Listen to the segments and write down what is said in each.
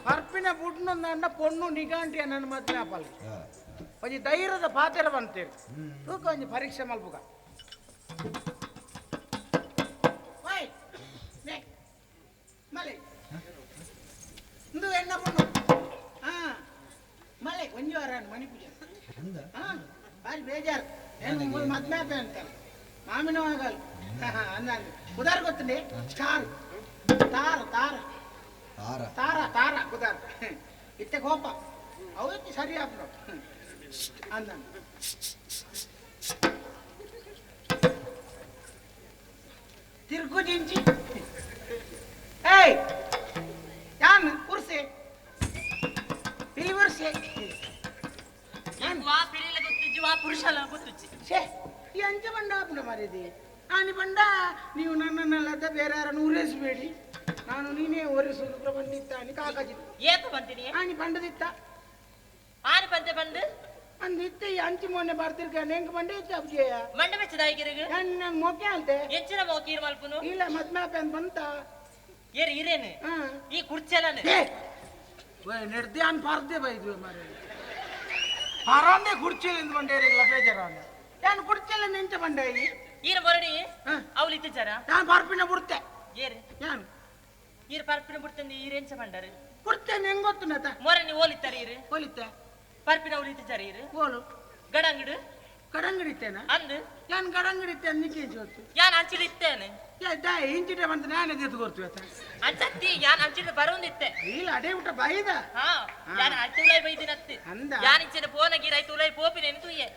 ಪರ್ಪಿನ ಬುಡ್ನೊಂದಂಡ ಪೊಣ್ಣು ನಿಗಾಂಟಿಯ ನನ್ನ ಮದ್ವೆ ಆಪಲ್. ಒಂಜಿ ಧೈರ್ಯದ ಪಾತೆರ ಬಂತೇರಿ ತೂಕ ಒಂಜಿ ಪರೀಕ್ಷೆ ಮಲ್ಪುಗ. ಓಯ್, ನೇ, ಮಲೆ ಇಂದು ಎಣ್ಣ ಪೊಣ್ಣು. ಹಾ ಮಲೆ ಒಂಜಿ ವಾರ ಮಣಿ ಪೂಜೆ. ಹಾ ಬಾರಿ ಬೇಜಾರು ಏನು ಮದ್ವೆ ಆಪೆ ಅಂತಾರೆ ಮಾಮಿನ ಮಗಲ್ ಅಂದ ಉದಾರ್ ಗೊತ್ತುಂಡೆ ಸ್ಟಾರ್ ತಾರ ತಾರ ತಾರ ತಾರ ತಾರ ಉದಾರ್ ಇತ್ತೆ ಕೋಪ ಅವು ಸರಿ ಆಪುಂಡು ಅಂದ ತಿರ್ಗು ಜಿಂಚಿ. ಏಯ್ ಯಾನ್ ಉರ್ಸೆ ಪಿಲಿ ಉರ್ಸೆ ಯಾನ್. ವಾ ಪಿರಿಲ ಗೊತ್ತುಜ್ಜಿ, ವಾ ಪುರುಷಲ ಗೊತ್ತುಜ್ಜಿ. ಛೇ, ಈ ಅಂಚ ಬಂಡ ಆಪುಂಡ ಮಾರಿದಿ ಆನಿ ಬಂಡ. ನೀವು ನನ್ನನ್ನಲ್ಲದ ಬೇರೆ ಯಾರನ್ನು ಉರೇಸಬೇಡಿ, ನಾನು ನೀನೇ ಒರೆಸುವುದು ಪ್ರಬಂಧಿತ್ತ అని ಕಾಕಾಜಿ. ಏತ ಬಂತೀನಿ? ಆನಿ ಬಂಡದಿತ್ತ. ಆನಿ ಪಂತೆ ಬಂದು. ಅಂದ್ ಇತ್ತೆ ಈ ಅಂಚಿ ಮೊನ್ನೆ ಬರ್ತಿರ್ಕ ನೆಂಕ್ ಬಂಡೆ ಇತ್ತ ಅಬ್ಜೆಯ. ಮಂಡೆ ಮೆಚ್ಚದಾಗಿರಿಗ. ನನ್ನ ಮೊಕೆ ಅಲ್ತೆ. ಎಂಚಿನ ಮೋಕೀರ್ ಮಲ್ಪುನು? ಇಲ್ಲ ಮದ್ಮೆ ಅಂತ ಬಂತ. ಏರ್ ಇರೇನು? ಹಾ. ಈ ಕುರ್ಚಲನು. ಏ ನೆಡ್ದೆ ಅನ್ ಪರ್ದೆ ಬೈದ್ವಿ ಮಾರೆ ಪರಂದೆ ಕುರ್ಚಿಲಿಂದ ಬಂಡೇರಿಲ್ಲ ಬೇಜಾರ. ನಾನು ಕುರ್ಚಿಲ್ಲ ನಿಂಚ ಬಂಡಾಯಿ. ಈರ ಮೊರಡಿ. ಹಾ. ಅವಳು ಇತ್ತಿಚಾರ. ನಾನು ಪರ್ಪಿನ ಬುಡ್ತೆ. ಏರ್? ಯಾನ್. ಈರ್ ಪರ್ಪಿನ ಬಿಡ್ತಂದು ಈರ್ ಎಂಚ ಬಂಡರು? ಬುಡ್ತೆ ಹೆಂಗ್ ಗೊತ್ತುನತ? ಮೊರನಿ ಓಲಿತ್ತಾರೆ ಈರು. ಹೋಲಿತ್ತೆ. ಪರ್ಪಿನ ಅವಳು ಇತ್ತಿಚಾರ ಈರು. ಓಲು? ಗಡಂಗಡು. ಕಡಂಗಡಿತ್ತೇನ? ಅಂದು. ಯಾನ್ ಕಡಂಗಡಿತ್ತೆ ನಿಕ್ಕೆ ಗೊತ್ತು. ಯಾನ್ ಅಂಚಿಡು ಇತ್ತೇನೆ. ದಾಯ ಇಂಚಿಟೆ ಬಂತ ನಾನೇ ಎದ್ದು ಕೊಡ್ತೀವಿ. ಅಂಚತ್ತಿ ಯಾನ್ ಅಂಚಿಡು ಬರೋಂದಿತ್ತೆ. ಇಲ್ಲ ಅಡೇ ಊಟ ಬೈದ. ಹಾ ಯಾನ್ ಐತುಲೈ ಬೈದಿನತ್ತಿ. ಅಂದ. ಯಾನ್ ಇಂಚಿನ ಪೋನ ಗೀರ ಐತುಲೈ ಪೋಪಿನ ತುಯ್ಯೆ.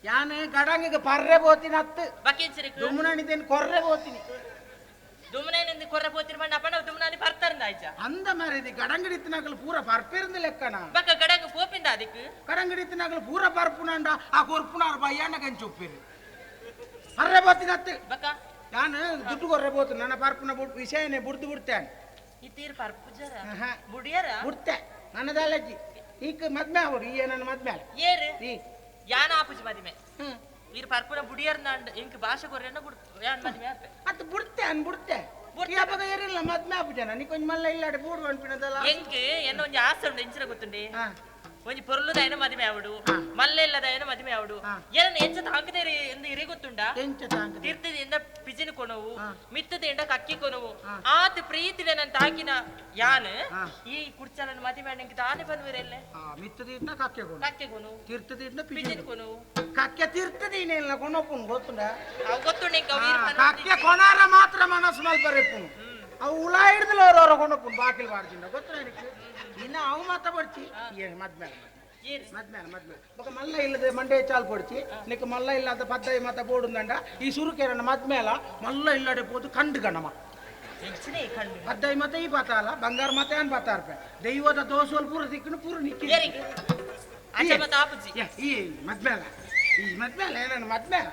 ಯಾನ್ ಗಡಂಗಿಗೆ ಪರ್ರೆ ಬೋತಿನ ಹತ್ತು. ಬಕೆಂಚಿರಿಕ್. ದುಮ್ಮನಿದ್ದೇನೆ ಕೊರ್ರೆ ಬೋತಿನಿ. ದುಮ್ಮನೇನಿಂದ ಕೊರ್ರೆ ಪೋತಿನ ಬಂಡ ಅಪ್ಪನ ದುಮ್ಮನಾನಿ ಪರ್ತಾರಂದ ಆಯ್ಚ. ಅಂದ ಮಾರಿದಿ ಗಡಂಗಡಿತ್ತಿನಾಗಲು ಪೂರ ಪರ್ಪೆರಂದ ಲೆಕ್ಕನ. ಬಕ್ಕ ಗಡಂಗ ಪೋಪಿಂದ ಅದಕ್ಕೆ. ಕಡಂಗಡಿತ್ತಿನಾಗಲು ಪೂರ ಪರ್ಪುನಂಡ ಆ ಕೊರ್ಪುನಾರ್ ಬಯ್ಯಾನ ಗಂಚುಪ್ಪಿರಿ ಪರ್ರೆ ಬೋತಿನ ಹತ್ತು. ಬಕ್ಕ. ಯಾನ್ ದುಡ್ಡು ಕೊರ್ರೆ ಬೋತು ನನ್ನ ಪರ್ಪುನ ಬುಡ್ ವಿಷಯನೇ ಬುಡ್ದು ಬಿಡ್ತೇನೆ. ಇತ್ತೀರ್ ಪರ್ಪುಜರ? ಆಹಾ. ಬುಡಿಯರ? ಬಿಡ್ತೆ ನನ್ನದಲ್ಲಜ್ಜಿ ಈಗ ಮದ್ಮೆ ಅವಡು ಈ ನನ್ನ ಮದ್ಮೆ ಅಲ್ಲ. ಏರು? ಈ. ಯಾನ ಆಪುಜಿ ಮದಿಮೆ. ಹ್ಮ್. ಈರ್ ಪರ್ಪುನ ಬುಡಿಯರ್ ನಾಂಡ್ ಇಂಕ್ ಭಾಷೆ ಕೊರ್ರೆನ ಬುಡ್ ಯಾನ್ ಮದಿಮೆ ಆಪೆ. ಅತ್ತು ಬುಡ್ತೆ ಅನ್ ಬುಡ್ತೆ. ಈ ಹಬ್ಬಗ ಏರಿಲ್ಲ ಮದ್ಮೆ ಆಪುಜನ ನೀ ಕೊಂಚ ಮಲ್ಲ ಇಲ್ಲಾಡೆ ಬೂಡು ಅನ್ಪಿನದಲ್ಲ. ಎಂಕ್ ಎನ್ನ ಒಂಜಿ ಆಸೆ ಉಂಡು ಎಂಚಿನ ಗೊತ್ತುಂಡಿ? ಹಾ. ಒಂಜಿ ಪೊರ್ಲುದಾಯನ ಮದಿಮೆ ಆವಡು, ಮಲ್ಲೆ ಇಲ್ಲದಾಯನ ಮದಿಮೆ ಆವಡು. ಏನನ್ನ ಎಂಚ ತಾಂಕದೇರಿ ಎಂದು ಇರಿ ಗೊತ್ತುಂಡ? ಎಂಚ ತಾಂಕದೆ? ತೀರ್ಥದಿಂದ ಪಿಜಿನ ಕೊನವು, ಮಿತ್ತದಿಂದ ಕಕ್ಕಿ ಕೊನವು. ಹಾ. ಆತ ಪ್ರೀತಿಲೆ ನನ್ ತಾಕಿನ ಯಾನ್ ಹಾ. ಈ ಕುರ್ಚಾಲನ ಮದಿಮೆ ಎಂಕ್ ತಾನೇ ಬನ್ವಿರೆಲ್ಲೆ. ಆ ಮಿತ್ತದಿಟ್ನ ಕಕ್ಕೆ ಕೊನು. ಕಕ್ಕೆ ಕೊನವು. ತೀರ್ಥದಿಟ್ನ ಪಿಜಿನ ಪಿಜಿನ ಕೊನವು. ಕಕ್ಕೆ ತೀರ್ಥದೀನೆಲ್ಲ ಕೊನೊಪ್ಪುನು ಗೊತ್ತುಂಡ? ಅವು ಗೊತ್ತುಂಡು ಎಂಕ್ ಅವು ಈರ್ ಪನ್ಪುನಿ. ಕಕ್ಕೆ ಕೊನಾರ ಮಾತ್ರ ಮನಸ್ಸು ಮಲ್ಪರೆಪ್ಪುನು. ಅವು ಉಳ ಹಿಡ್ದಲ ಅವ್ರ ಕೊನೊಪ್ಪುನು ಬಾಕಿಲ್ ಬಾರ್ಜಿಂಡ ಗೊತ್ತುಂಡ ನಿಕ್ಕ್? ಇನ್ನ ಅವು ಮಾತ ಪಡ್ಚಿ ಏ ಮದ್ಮೆ. ಏರ್? ಮದ್ಮೆ ಮದ್ಮೆ ಬೊಕ ಮಲ್ಲ ಇಲ್ಲದೆ ಮಂಡೆ ಚಾಲ್ ಪೊಡ್ಚಿ ನಿಕ್ ಮಲ್ಲ ಇಲ್ಲದ ಪದ್ದೈ ಮತ ಬೋಡುಂದಂಡ ಈ ಸುರುಕೇರನ ಮದ್ಮೇಲ ಮಲ್ಲ ಇಲ್ಲಡೆ ಪೋದು ಕಂಡು ಗಣಮ. ಎಂಚಿನ ಈ ಕಂಡು? ಪದ್ದೈ ಮತ ಈ ಪತಾಲ ಬಂಗಾರ ಮತ ಏನ್ ಪತ್ತಾರ್ಪೆ ದೈವದ ದೋಸೋಲ್ ಪೂರ ದಿಕ್ಕನು ಪೂರ ನಿಕ್ಕಿ. ಏರಿಗೆ ಅಂಚ ಮತ ಆಪುಜಿ. ಏ, ಈ ಮದ್ಮೇಲ ಈ ಮದ್ಮೇಲ ಏನನ್ನ ಮದ್ಮೇಲ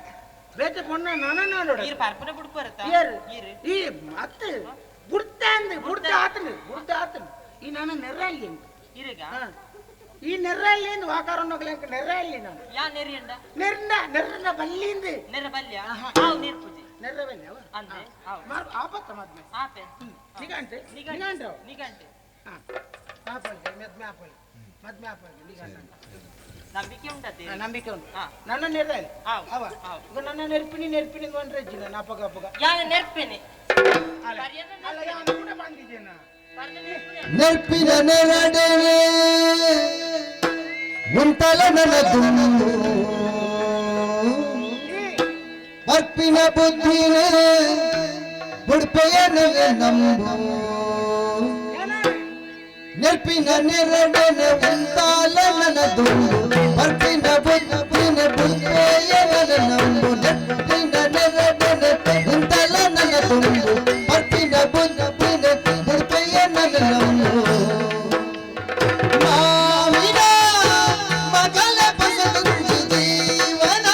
ಬೇತೆ ಪೊಣ್ಣ ನಾನ ನೋಡ. ಈರ್ ಪರ್ಪುನ ಬುಡ್ಪರತ್ತ? ಏರು? ಈರ್. ಈ ಮತ್ತೆ ಬುಡ್ತೆ ಅಂದೆ ಬುಡ್ತೆ ಆತನು ಬುಡ್ತೆ ಆತನು ಈ ನಾನು ನೆರ್ರಲ್ಲಿ. ಇರುಗ. ಹಾ. ಈ ನೆರ್ರಲ್ಲಿ ವಾಕಾರನ್ನೋಗ್ಲೆ ನೆರ್ರಲ್ಲಿ ನಾನು. ಯಾ ನೆರಿಯಂಡ? ನೆರ್ನ ನೆರ್ನ ಬಲ್ಲಿಂದ. ನೆರ ಬಲ್ಯ. ಆಹಾ. ಆವು ನೀರ್ಪುಜಿ. ನೆರ್ರ ಬಲ್ಲಿ ಅವ. ಅಂದೆ ಆವು. ಮಾರ್ ಆಪತ್ತ ಮದ್ಮೆ. ಆಪೆ. ನಿಗಂಟೆ. ನಿಗಂಟೆ. ನಿಗಂಟೆ. ನಿಗಂಟೆ. ಹಾ ಆಪಲ್ಗೆ ಮದ್ಮೆ ಆಪಲ್ ಮದ್ಮೆ ಆಪಲ್ಗೆ ನಿಗಂಟೆ. ನಂಬಿಕೆ ಉಂಟದೆ. ಹಾ, ನಂಬಿಕೆ ಉಂಟು. ಹಾ. ನನ್ನ ನೆರ್ರಲ್ಲಿ. ಆವು. ಅವ. ಆವು. ಈಗ ನನ್ನ ನೆರ್ಪಿನಿ ನೆರ್ಪಿನಿ ಒಂಡ್ರೆಜ್ಜಿ ನಾನು ಅಪ್ಪಗ ಅಪ್ಪಗ. ಯಾನ ನೆರ್ಪೇನೆ. ಅಲ್ಲ. ಪರ್ಯಂತ. ಅಲ್ಲ ಯಾನು ಕೂಡ ಬಂದಿದ್ದೇನ. ಪರ್ಯಂತ ನೆರ್ಪುನೆ. ನೆರ್ಪಿನ ನೆರಡನೆ ಉಂಟಲ ನನ್ನ ದುಂಡು ಪರ್ಪಿನ ಬುದ್ಧಿನೇ ಬುಡ್ಪೆಯನವೆ ನಂಬು. ಏನ? ನೆರ್ಪಿನ ನೆರಡನೆ ಉಂತಾಲ ನನ್ನ ದುಂಡು ಪರ್ಪಿನ ಬುದ್ಧಿನ ಬುಡ್ಪೆಯನನ ನಂಬು. ನೆರ್ಪಿನ ನೆರಡನೆ ಉಂತಾಲ ನನ್ನ ದುಂಡು ಪರ್ಪಿನ ಬುದ್ಧಿನ ಬುಡ್ಪೆಯನನ ನಂಬು. ಮಾವಿನ ಮಗಲ ಬಸದುಂಜಿ ಜೀವನ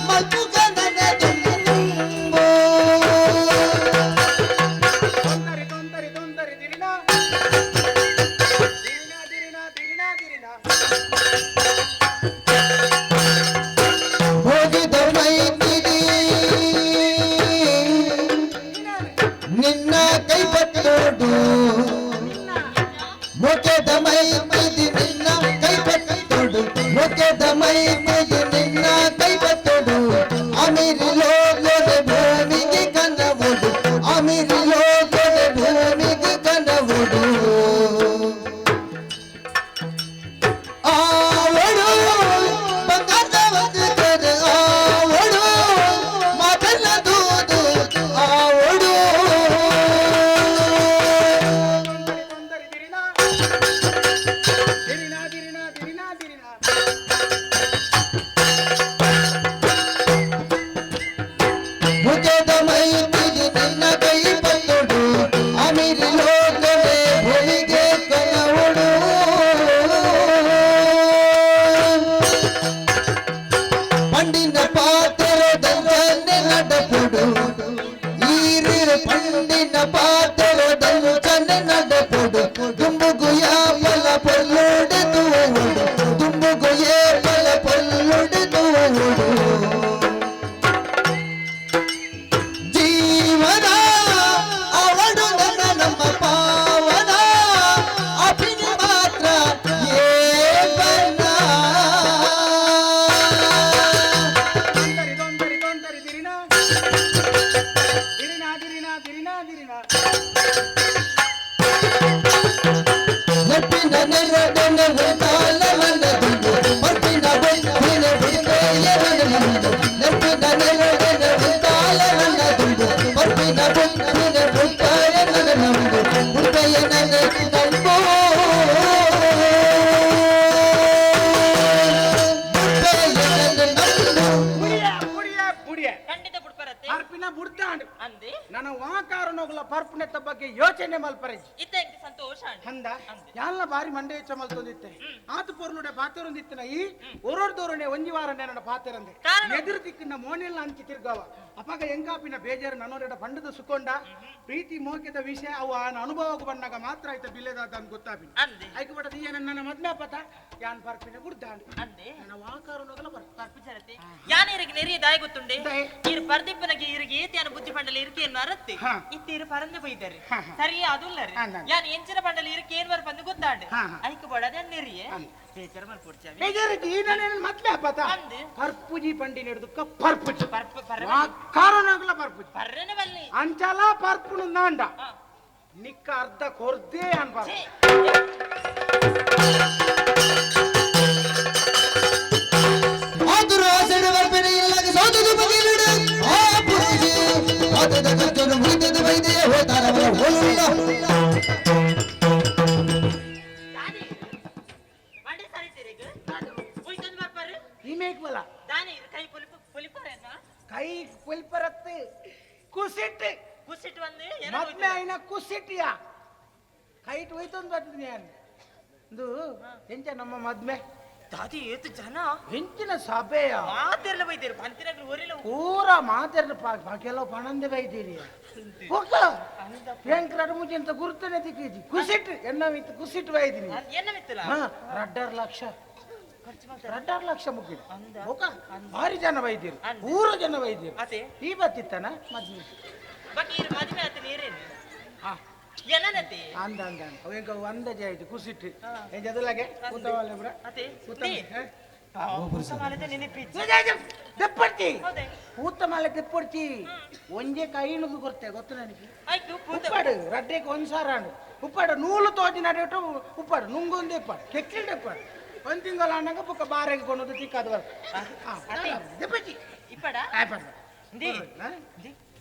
ಮಲ್ಪುಗನನ ದುಂಬೋ. ತೊಂದರೆ ತೊಂದರೆ ತೊಂದರೆ ದಿರಿನ ದಿರಿನ ದಿರಿನ ದಿರಿನ ದಿರಿನ. ಹೋಗಿದ ಮೈತಿರಿ. ದಿನ. ನಿನ್ನ ಕೈ ಪತ್ತೋಡು ಮೊಕೆದ ಮೈ ಮೈದಿ ನಿನ್ನ ಕೈ ಪತ್ತೋಡು ಮೊಕೆದ ಮೈ ಮೈದಿ ನಿನ್ನ ಕೈ ಪತ್ತೋಡು ಅಮೀರಿ ಲೋಕದ ಭೂಮಿಗೆ ಕನವೋಡು ಅಮೀರಿ ಲೋಕದ ಭೂಮಿಗೆ ಕನವೋಡು ಆವಡು ಬಂಗಾರದ ಒಂದು ಆವಡು ಮಾತನ್ನ ದೂದು ಆವಡು ದಿರಿನಾ ದಿರಿನಾ ದಿರಿನಾ ದಿರಿನಾ. ಮುಖದ ಮೈ ತಿಗಿ ನಿನ್ನ ಕೈ ಪತ್ತೊಡು ಅಮೀರಿ ಲೋಕವೇ ಭೂಮಿಗೆ ಕನವಡು ಪಂಡಿನ ಪಾತ್ರದಂಚನೆ നടಪುಡು ಈರು ಪಂಡಿನ ಪಾತ್ರದಂಚನೆ നടಪುಡು ದುಂಬುಗುಯ ಫಲ ಪೊಲ್ಲುಡೆ ತೂವುಡು ದುಂಬುಗುಯೇ ಫಲ ಪೊಲ್ಲುಡೆ ತೂವುಡು ಜೀವನ ಅವಡು ನನ್ನ ನಮ್ಮ ಪಾವನ ಅಭಿನ ಮಾತ್ರ ಏ ಬನ್ನ. ತೊಂದರೆ ತೊಂದರೆ ತೊಂದರೆ ದಿರಿನಾ ದಿರಿನಾ ದಿರಿನಾ ದಿರಿನಾ ದಿರಿನಾ. ನೆಪ್ಪಿನ ನೆರದನ ಉಂಟಾಲ ಮನದುಂಡು ಪರ್ಪಿನ ಬೊಂಬಿನ ಬುಂಬೆಯ ಮನದುಂಡು ನೆಪ್ಪಿನ ನೆರದನ ಉಂಟಾಲ ಮನದುಂಡು ಪರ್ಪಿನ ಬೊಂಬಿನ ಬುಂಬೆಯ ಮನದುಂಡು ಬುಂಬೆಯ ನನ್ನ ನಂಬು ಬುಂಬೆಯ ನನ್ನ ನಂಬು. ಪುಡಿಯ ಪುಡಿಯ ಪುಡಿಯ. ಖಂಡಿತ ಬುಡ್ಪರತ್ತೆ. ಪರ್ಪಿನ ಬುಡ್ತಾಂಡು. ಅಂದೆ. ನನ್ನ ವಾಕಾರಣಗಳ ಪರ್ಪನೆತ್ತ ಬಗ್ಗೆ ಯೋಚನೆ ಮಲ್ಪರೆಜಿ. ಇತ್ತ ಎಂಕ್ ಸಂತೋಷ ಆಂಡ್. ಅಂದ. ಅಂದೆ. ಯಾಲ್ಲ ಬಾರಿ ಮಂಡೆ ಹೆಚ್ಚ ಮಲ್ತೊಂದಿತ್ತೆ ಆತು ಪೊರ್ಲುಡೆ ಪಾತೆರೊಂದಿತ್ತಿನ ಈ ಒರೊರ್ದೊರನೆ ಒಂಜಿ ವಾರ ನನ್ನ ಪಾತೆರಂದೆ. ಕಾರಣ? ಎದುರು ದಿಕ್ಕಿನ ಮೋನೆಲ್ಲ ಅಂಚಿ ತಿರ್ಗವ ಅಪಗ ಎಂಕಾಪಿನ ಬೇಜಾರು ನನ್ನೊರೆಡ ಪಂಡದ ಸುಕೊಂಡ ಪ್ರೀತಿ ಮೋಕೆದ ವಿಷಯ ಅವು ಆನ ಅನುಭವಕ್ಕೆ ಬಂದಾಗ ಮಾತ್ರ ಆಯ್ತ ಬಿಲ್ಲೆದಾದ ಅಂತ ಗೊತ್ತಾಪಿನ. ಅಂದೆ. ಐಕ್ ಬಟ್ಟದ ಈ ನನ್ನ ಮದ್ಮೆ ಪತ ಯಾನ್ ಪರ್ಪಿನ ಬುಡ್ದಾಂಡು. ಅಂದೆ. ನನ್ನ ವಾಕಾರಣಗಳ ಬರ್ಪ ಪರ್ಪುಜರತೆ ಯಾನ್ ಇರಿಗೆ ನೆರಿಯ ದಾಯ ಗೊತ್ತುಂಡೆ. ದಾಯೆ? ಈರು ಪರ್ದಿಪ್ಪನಗೆ ಇರಿಗೆ ಏತಿಯಾನ ಬುದ್ಧಿ ಪಂಡಲ ಇರಿಕೆ ಅರತ್ತೆ. ಹಾ. ಇತ್ತೀರು ಪರಂದೆ ಪೊಯ್ದರೆ. ಹಾ, ಹಾ. ಸರಿ ಅದುಲ್ಲರೆ. ಅಂದ, ಅಂದ. ಯಾನ್ ಎಂಚಿನ ಪಂಡಲ ಇರಿಕೆ ಏನ್ ಬರ್ಪಂದು ಗೊತ್ತಾಂಡೆ. ಹಾ, ಹಾ. ಐಕ್ ಬೋಡದೆ ನೆರಿಯೆ. ಅಂದ. ಬೇಜಾರು ಮಲ್ಪೊಡ್ಚಾವಿ. ಬೇಜಾರಿತ್ತು ಈ ನನ್ನ ಮದ್ಮೆ ಪತ. ಅಂದೆ. ಪರ್ಪುಜಿ ಪಂಡಿ ನೆಡ್ದುಕ್ಕ ಪರ್ಪುಜಿ. ಪರ್ಪ ಪರ ವಾಕಾರಣಗಳ ಪರ್ಪುಜಿ. ಪರ್ರನೆ ಬಲ್ಲಿ. ಅಂಚಲ ಪರ್ಪುನು ನಾಂಡ. ಹಾ. ನಿಕ್ಕ ಅರ್ಧ ಕೊರ್ದೇ ಅನ್ಬಾರ. ಛೀ. ಆದುರು ಆಸೆಡು ಬರ್ಪಿನ ಇಲ್ಲಗೆ ಸೋದುದು ಬಗೆಲಿಡು ಆ ಪುರುಷಿ ಆತದ ಕರ್ತನು ಮುಳಿತದ ವೈದ್ಯ ಹೋತಾರವರ ಹೋಲುಲ್ಲ. ದಾನಿ. ಮಂಡೆ ಸರಿತೀರಿಗ? ಉಯ್ತೊಂದು ಬರ್ಪಾರು? ಈಮೇಕ್ ಬಲ. ದಾನಿ ಇರು ಕೈ ಪೊಲಿಪ ಪೊಲಿಪಾರೇನಾ? ಕೈ ಕೊಲ್ಪರತ್ತೆ ಕುಸಿಟ್ಟು. ಕುಸಿಟ್ಟು ಬಂದು ಏನೋ. ಮದ್ಮೆ ಆಯ್ನ ಕುಸಿಟ್ಟಿಯ ಕೈಟ್ ಹೋಯ್ತೊಂದು ಬರ್ತದೆ ನಾನು ಇದು ಎಂಚ ನಮ್ಮ ಮದ್ಮೆ. ದಾದಿ ಏತು ಜನ. ಹೆಂಚಿನ ಸಭೆಯ. ಮಾತೆರ್ಲ ಬೈದೇರು ಪಂತಿನಗ್ಲು ಒರಿಲ. ಪೂರ ಮಾತೆರ್ನ ಕೆಲವು ಪಣಂದೆ ಬೈತೀರಿ ಹೋಗ ಹೆಂಗ್ ಮುಂಚೆ ಗುರ್ತನೆ ತಿಕ್ಕಿಜಿ ಕುಸಿಟ್ಟು ಎನ್ನ ಮಿತ್ತು ಕುಸಿಟ್ಟು ಬೈದಿನಿ. ಎನ್ನ ಮಿತ್ತಲ. ಹಾ 2.5 ಲಕ್ಷ ಖರ್ಚು ಮಾಡ್ತಾರೆ. 2.5 ಲಕ್ಷ ಮುಗಿದ. ಅಂದ. ಹೋಗ ಭಾರಿ ಜನ ಬೈದಿರಿ. ಅಂದ. ಪೂರ ಜನ ಬೈದಿರಿ. ಅದೇ. ಈ ಬತ್ತಿತ್ತನ ಮದ್ವೆ. ಬಾಕಿ ಇರು ಮದುವೆ ಆತ ನೀರೇನು. ಹಾ. ಏನನತೆ. ಅಂದ ಅಂದ ಅಂದ ಅವ ಎಂಕ ಅಂದಾಜೆ ಆಯ್ತು ಕುಸಿಟ್ಟು ಏನ್ ಜದಲಾಗೆ ಕೂತವಲ್ಲ ಬ್ರ. ಅದೇ. ಕೂತ. ನೀ. ಮಾಲತೆ ನೆನಪಿಜ್ಜಿ. ದೆಪ್ಪಡ್ತಿ. ಹೌದೇ. ಪೂತ ಮಾಲೆ ದೆಪ್ಪಡ್ತಿ ಒಂಜೆ ಕೈಣದು ಗೊತ್ತೆ ಗೊತ್ತು ನನಗೆ. ಆಯ್ತು ಪೂತ. ಉಪ್ಪಾಡು ರಡ್ಡೆಗೆ ಒಂದ್ ಸಾರ ಅಂಡು ಉಪ್ಪಾಡು ನೂಲು ತೋಜಿ ನಡೆಯಿಟ್ಟು ಉಪ್ಪಾಡು ನುಂಗೊಂದು ಇಪ್ಪಾಡು ಕೆಕ್ಕಿಲ್ಡೆ ಉಪ್ಪಾಡು ಒಂದ್ ತಿಂಗಳ ಅಣ್ಣಗ ಬುಕ್ಕ ಬಾರೆಗೆ ಕೊನೋದು ತಿಕ್ಕಾದ ಬರ್ತ. ಅದೇ. ದೆಪ್ಪಚ್ಚಿ. ಇಪ್ಪಡ. ಆಯ್ಪಡ. ಇಂದಿ. ಇಂದಿ.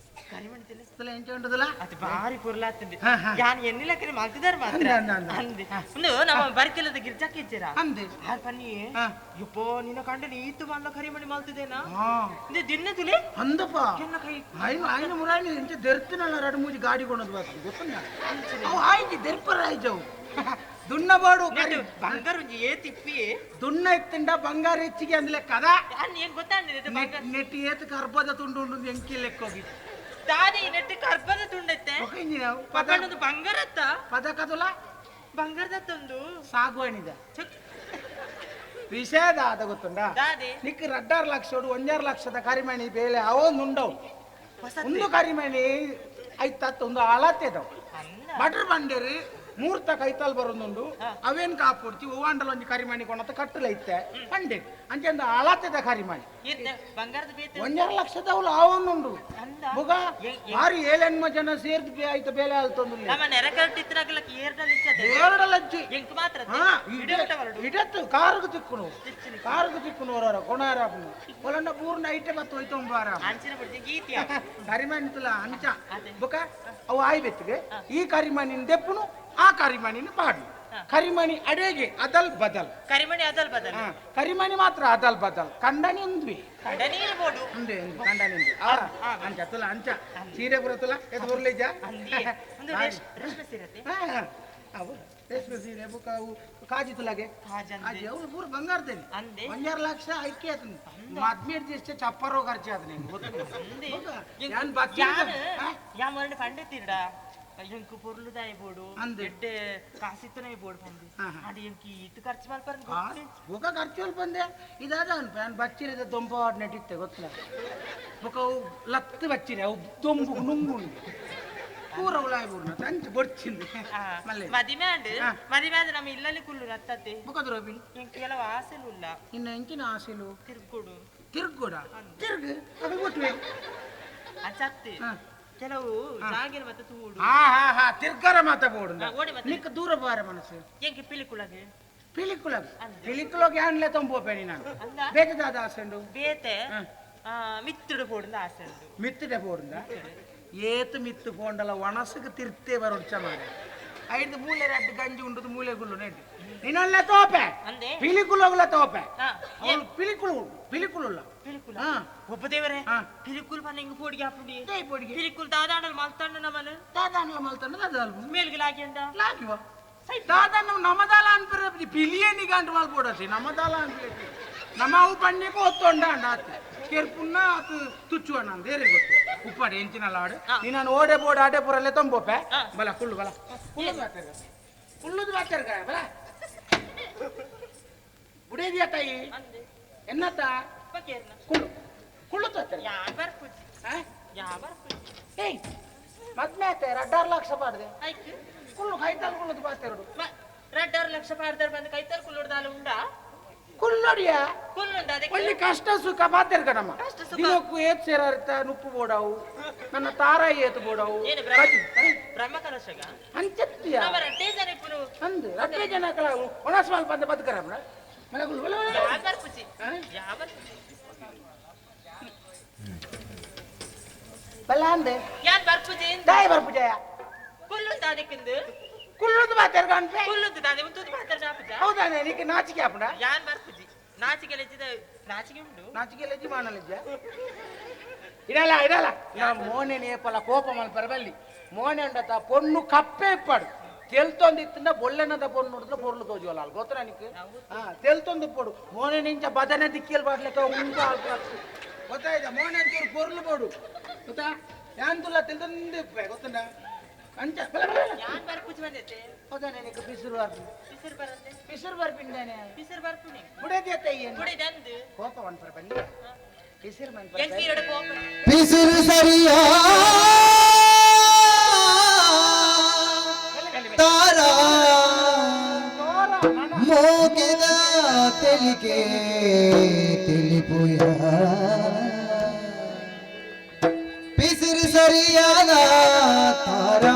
ಕರಿಮಣಿ ತಿಲ್ಲ. ಎಂಚ ಉಂಟದಲ್ಲ. ಅದು ಬಾರಿ ಪುರ್ಲಾತುಂಡು. ಹಾ, ಹಾ. ಯಾನ್ ಎನ್ನಿಲಕ್ಕನೆ ಮಲ್ತಿದಾರ್ ಮಾತ್ರ. ಅಂದೆ, ಅಂದೆ, ಅಂದೆ. ಅಂದೆ. ಉಂದು ನಮ್ಮ ಬರ್ಕೆಲದ ಗಿರ್ಜಾಕ್ ಇಜ್ಜೆರಾ? ಅಂದೆ. ಆರ್ ಪನ್ನಿ. ಹಾ. ಯಪ್ಪೋ ನಿನ್ನ ಕಂಡ ಈತು ಮಲ್ಲ ಕರಿಮಣಿ ಮಲ್ತಿದೇನಾ? ಹಾ. ಇಂದು ದಿನ ತುಲೆ. ಅಂದಪ್ಪ. ಎನ್ನ ಕೈ. ಆಯ್ನ ಆಯ್ನ ಮುರಾಯ್ನ ಎಂಚ ದೆರ್ತಿನಲ್ಲ ಎರಡು ಮೂಜಿ ಗಾಡಿ ಕೊನೋದು ಬಾಸ್ ಗೊತ್ತುಂಡ ಅವು ಆಯ್ತು ದೆರ್ಪರ ಆಯ್ತು ಅವು ದುನ್ನ ಬಾಡು ನೆಟ್ಟು ಬಂಗಾರ ಒಂಜಿ ಏ ತಿಪ್ಪಿ. ದುನ್ನ ಇತ್ತಂಡ ಬಂಗಾರ ಹೆಚ್ಚಿಗೆ ಅಂದ್ಲೆ ಕದ. ಅನ್ ಏನ್ ಗೊತ್ತಾಂದಿದೆ ಇದು ಬಂಗಾರ. ನೆಟ್ ಏತ್ ಕರ್ಬದ ತುಂಡು ಉಂಡು ಎಂಕಿ ಲೆಕ್ಕೋಗಿ. ದಾದಿ ನೆಟ್ಟು ಕರ್ಬದ ತುಂಡತ್ತೆ. ఒక ಇಂಜಿನ ಪದ. ಪಕಂಡೊಂದು ಬಂಗಾರತ್ತ. ಪದ ಕದುಲ. ಬಂಗಾರದತ್ತೊಂದು ಸಾಗುವಾಣಿದ. ಚುಕ್. ವಿಷಯದ ಆದ ಗೊತ್ತುಂಡ. ದಾದಿ. ನಿಕ್ 2.5 ಲಕ್ಷ 1.5 ಲಕ್ಷದ ಕರಿಮಣಿ ಬೇಲೆ ಅವೊಂದು ಉಂಡವು. ಹೊಸತ್ತೆ. ಒಂದು ಕರಿಮಣಿ ಐತತ್ ಒಂದು ಆಳಾತೆದವು ಬಟ್ರ್ ಬಂಡೇರಿ ಮೂರ್ತ ಕೈತಾಲ್ ಬರೋದುಂಡು ಅವೇನ್ ಕಾಪುಡ್ತಿ ಹೂವಾಂಡಲ ಒಂಜಿ ಕರಿಮಣಿ ಕೊಣತ ಕಟ್ಟಲ ಇತ್ತೆ ಪಂಡೇರಿ ಅಂಚೆಂದ ಆಳಾತೆದ ಕರಿಮಣಿ ಬಂಗಾರದ ಬೇತೆ ಒಂಜರ ಲಕ್ಷದವ್ಲು ಆವೊಂದುಂಡು ಅಂದ ಬುಗ ಆರು ಏಳೆನ್ಮ ಜನ ಸೇರ್ದು ಆಯ್ತ ಬೇಲೆ ಆಲ್ತೊಂದು ನಮ್ಮ ನೆರೆ ಕಟ್ಟಿತ್ತಿನಾಗಲಕ್ಕೆ ಏರ್ಡಲ್ ಇಚ್ಚತೆ ಏರಡಲಜ್ಜಿ ಎಂಕ್ ಮಾತ್ರ ಹಾ ಇಡತ್ತು ಕಾರುಗು ತಿಕ್ಕುನು ಕಾರುಗು ತಿಕ್ಕುನು ಹೊರ ಕೊಣಾರ ಒಲಂಡ ಪೂರ್ಣ ಐಟೆ ಬತ್ತು ಹೋಯ್ತೊಂಬಾರ ಅಂಚಿನ ಬಿಡ್ತಿ ಗೀತಿಯ ಕರಿಮಣಿ ತುಲ ಅಂಚ ಬುಕ ಅವು ಆಯ್ಬೆತ್ತಿಗೆ ಈ ಕರಿಮಣಿನ ದೆಪ್ಪುನು ಆ ಕರಿಮಣಿನ ಪಾಡು ಕರಿಮಣಿ ಅಡೇಗೆ ಅದಲ್ ಬದಲ್ ಕರಿಮಣಿ ಅದಲ್ ಬದಲ್ ಕರಿಮಣಿ ಮಾತ್ರ ಅದಲ್ ಬದಲ್ ಕಂಡನಿ ಉಂದ್ವಿ ಕಂಡನಿ ಬೋಡು ಉಂದೆ ಉಂದು ಕಂಡನಿ ಉಂದು ಅಂಚ ತುಲ ಅಂಚ ಸೀರೆ ಪೂರ ತುಲ ಎದು ಬುರ್ಲಿಜ ಅಂದಿ ಒಂದು ರೇಷ್ಮೆ ಸೀರತೆ ಅವು ರೇಷ್ಮೆ ಸೀರೆ ಬುಕ ಅವು ಕಾಜಿ ತುಲಾಗೆ ಕಾಜಂದೆ. ಕಾಜಿ ಅವು ಪೂರ ಬಂಗಾರದೇನೆ ಅಂದೆ. ಒಂಜಾರು ಲಕ್ಷ ಐಕೆ ಆತನ ಮದ್ಮೇಡ್ ದಿಷ್ಟೆ ಚಪ್ಪರೋ ಖರ್ಚು ಆತ ನಿಂಗೆ ಗೊತ್ತು ಅಂದೆ. ಯಾನ್ ಬತ್ತಿ ಯಾನ್ ಯಾ ಮೊರಣ ಪಂಡೆ ತಿರ್ಡ ಎಂಕ್ ಪೊರ್ಲುದಾಯ ಬೋಡು ಅಂದೆ. ಎಡ್ಡೆ ಕಾಸಿತ್ತನೇ ಬೋಡು ಪಂದು ಹಾ, ಹಾ. ಅಡ ಎಂಕ್ ಈತ್ ಖರ್ಚು ಮಲ್ಪರನ್ ಬುಕ ಖರ್ಚು ಅಲ್ಪ ಬಂದೆ ಇದಾದ ಅನ್ಪ ಯಾನ್ ಬಚ್ಚಿರದ ದೊಂಪ ನೆಟ್ಟಿತ್ತೆ ಗೊತ್ತಿಲ್ಲ ಬುಕ ಅವು ಲತ್ತು ಬಚ್ಚಿರಿ ಅವು ದೊಂಬು ನುಂಗುಂಡು ಪೂರ ಉಲಾಯ್ ಬೂರ್ನ ಅಂಚ ಬೊಡ್ಚಿಂದು ಮಲ್ಲೆ ಮದಿಮೆ ಅಂಡ್ ಹಾ. ಮದಿಮೆ ಆದ್ ನಮ್ಮ ಇಲ್ಲಲ್ಲಿ ಕುಲ್ಲು ನತ್ತತೆ ಬುಕದ ರೋಬಿನ್ ಎಂಕ್ ಕೆಲವು ಆಸೆಲು ಉಲ್ಲ ಇನ್ನು ಎಂಚಿನ ಆಸೆಲು ತಿರ್ಗುಡು ತಿರ್ಗುಡ ತಿರ್ಗು ಅದು ಗೊತ್ತುವೆ ಅಚ್ಚತ್ತಿ ಹಾ. ಕೆಲವು ಜಾಗಿನ ಮತ್ತೆ ತೂಡು ಹಾ ಹಾ ಹಾ ತಿರ್ಗರ ಮಾತ ಬೋಡು ಹಾ, ಓಡಿ ಮತ್ತೆ. ನಿಕ್ಕ ದೂರ ಬಾರ ಮನಸ್ಸು ಎಂಕ್ ಪಿಲಿಕುಳಗೆ ಪಿಲಿಕುಲಗ್ ಅಂದೆ. ಪಿಲಿಕುಲಗ್ ಯಾನ್ಲೆ ತೊಂಬೋಪೇನಿ ನಾನು ಅಂದ? ಬೇತದಾದ ಆಸೆಂಡು ಬೇತೆ ಹಾ. ಮಿತ್ತುಡು ಪೋಡುಂದು ಆಸೆ ಉಂಡು ಮಿತ್ತಡೆ ಪೋಡುಂದ ಏತು ಮಿತ್ತು ಪೋಂಡಲ ಒಣಸುಗೆ ತಿರ್ತೆ ಬರೋಡ್ಚ ಮಾರೆ ಐದು ಮೂಲೆ ರಡ್ಡು ಗಂಜಿ ಉಂಡುದು ಮೂಲೆ ಗುಲ್ಲು ನೆಡ್ಡು ನಿನ್ನಲ್ಲೇ ತೋಪೆ ಅಂದೆ? ಪಿಲಿಕುಲಗ್ಲ ತೋಪೆ ಹಾ. ಅವಳು ಪಿಲಿಕುಲು ಪಿಲಿಕುಲುಲ್ಲ ಪಿಲಿಕುಲ ಹಾ. ಒಬ್ಬ ದೇವರೇ ಹಾ. ಪಿಲಿಕುಲ್ ಪನ್ನ ಹಿಂಗ್ ಪೋಡಿಗೆ ಹಾಪುಡಿ ದೇಯ್ ಪೋಡಿಗೆ. ಪಿಲಿಕುಲ್ ದಾದಾಂಡಲ್ ಮಲ್ತಂಡ ನಮನ ದಾದಾನ್ಲ ಮಲ್ತಂಡ ದಾದಾಲ್ ಮೇಲ್ಗೆ ಲಾಗಿಂಡ ಲಾಗಿವ ದಾದಾನ ನಮದಾಲ ಅನ್ಪಿರ ಪಿಲಿಯೇ ನಿಗಾಂಟ್ ಮಾಲ್ ಪೋಡಸಿ ನಮದಾಲ ಅನ್ಪಿರ ನಮ್ಮ ಅವು ಪಣ್ಣೆಗೆ ಒತ್ತೊಂಡ ಅಂಡ ಆತ ಕೆರ್ಪುನ್ನ ಆತು ತುಚ್ಚುವಣ್ಣ ಅಂದ ಏರಿ ಗೊತ್ತು ಉಪ್ಪಾಡಿ ಎಂಚಿನ ಲಾಡು ನೀನು ಓಡೆ ಬೋಡ ಆಡೆ ಪೂರಲ್ಲೇ ತಂಬೋಪೆ ಹಾ. ಬಲ ಕುಳ್ಳು ಬಲ ಕುಳ್ಳುದು ಬಾತರ್ಗ ಕುಳ್ಳುದು ಬಾತರ್ಗ ಬಲ ಬುಡೇದಿಯ ತಾಯಿ ಅಂದೆ ಎನ್ನತ್ತ ಪಕೇರ್ನ ಕುಳ್ಳು ಕುಳ್ಳು ತೋತರ್ಗ ಯಾ ಬರ್ಪುಜಿ ಯಾ ಬರ್ಪುಜಿ ಏಯ್ ಮದ್ಮೆ ಆಯ್ತ ರಡ್ಡಾರು ಲಕ್ಷ ಪಾಡ್ದೆ ಐಕ್ ಕುಳ್ಳು ಕೈತಾಲ್ ಕುಳ್ಳುದು ಬಾತೆರಡು ರಡ್ಡಾರು ಲಕ್ಷ ಪಾಡ್ದಾರ ಬಂದು ಕೈತಾಲ್ ಕುಲ್ಲುಡ್ದಾಲ ಉಂಡಾ ಕುಳ್ಳೊಡಿಯ ಕುಲ್ಲುಂಡ ಅದಕ್ಕೆ ಒಳ್ಳೆ ಕಷ್ಟ ಸುಖ ಬಾತೆರ್ಗ ನಮ್ಮ ಕಷ್ಟ ಸುಖ. ದಿನಕ್ಕೂ ಏತ್ ಸೇರಾರ್ತ ನುಪ್ಪು ಬೋಡವು ನನ್ನ ತಾರಾಯಿ ಏತು ಬೋಡವು ಏನು ಬ್ರಹ್ಮ ಕಲಶಗ ಅಂಚತ್ತಿಯ ನಮ್ಮ ರಡ್ಡೇ ಜನ ಇಪ್ಪುನು ಅಂದು ರಡ್ಡೇ ಜನ ಕಲ ಒಣಸ್ ಮಾಲ್ ಬಂದ ಬದುಕರ ಮಲಗುಲು ಯಾ ಬರ್ಪುಜಿ ಹಾ? ಯಾ ಬರ್ಪುಜಿ ಬಲ್ಲ ಅಂದೆ ಯಾನ್ ಬರ್ಪುಜಿ ದಾಯ ಬರ್ಪುಜಯ ಕುಲ್ಲುಂದ ಅದಕ್ಕಿಂದು ಕುಳ್ಳುದು ಬಾತೆರ್ಗ ಅನ್ಪೆ ಕುಲ್ಲುಂದು ದಾದೆ ಉಂತುದು ಮಾತಾಡ ಆಪುಜ ಹೌದಾನೆ ನೀಕೆ ನಾಚಿಕೆ ಆಪುಂಡ ಯಾನ್ ಬರ್ಪುಜಿ ನಾಚಿಕೆ ಲಜ್ಜಿದ ನಾಚಿಕೆ ಉಂಡು ನಾಚಿಕೆ ಲಜ್ಜಿ ಮಾನಲಜ್ಜ ಇಡಲ್ಲ ಇಡಲ್ಲ ನಾ ಮೋನೆ ನೇಪಲ ಕೋಪ ಮಲ್ಪರ ಬಲ್ಲಿ ಮೋನೆ ಅಂಡತ ಪೊಣ್ಣು ಕಪ್ಪೆ ಇಪ್ಪಾಡು ತೆಲ್ತೊಂದು ಬೊಲ್ಲೆನದ ಪೊಣ್ಣು ನೋಡಿದ್ರೆ ಪೊರ್ಲು ತೋಜುವಲ್ಲ ಅಲ್ಲಿ ಗೊತ್ತಾ ನಿಕ್ ಹಾ ತೆಲ್ತೊಂದು ಪೊಡು ಮೋನೆ ನಿಂಚ ಬದನೆ ದಿಕ್ಕಿಯಲ್ ಬಾಟ್ಲೆಕ್ಕ ಉಂಟು ಗೊತ್ತಾಯ್ತಾ ಮೋನೆ ಅಂಚೂರು ಪೊರ್ಲು ಪೋಡು ಗೊತ್ತಾ ಯಾನ್ ತುಲ್ಲ ತೆಲ್ತೊಂದು ಇಪ್ಪೆ ಗೊತ್ತುಂಡ ಅಂಚ ಬಲ ಬಲ ಬಲ. ಯಾನ್ ಬರ್ಪುಜಿ ಬಂದೈತೆ ಹೌದಾನೆ ನಿಕ್ ಬಿಸಿರು ಬರ್ಪು ಬಿಸಿರು ಬರಂತೆ ಬಿಸಿರು ಬರ್ಪಿಂದಾನೆ ಬಿಸಿರು ಬರ್ಪುನಿ ಬುಡೇದಿ ಅತ್ತ ಏನು ಬುಡಿ ದಂದು ಕೋಪ ಮನ್ಪರ ಬಲ್ಲಿ ಬಿಸಿರು ಮನ್ಪರ ಎಂಕ್ ಎರಡು ಕೋಪ ಪಿಸಿರು ಸರಿಯಾ ತಾರಾ ಮೋಕೆದ ತೆಲಿಕೆ ತಿಳಿಪುಯ ಪಿಸಿರು ಸರಿಯಾದ ತಾರಾ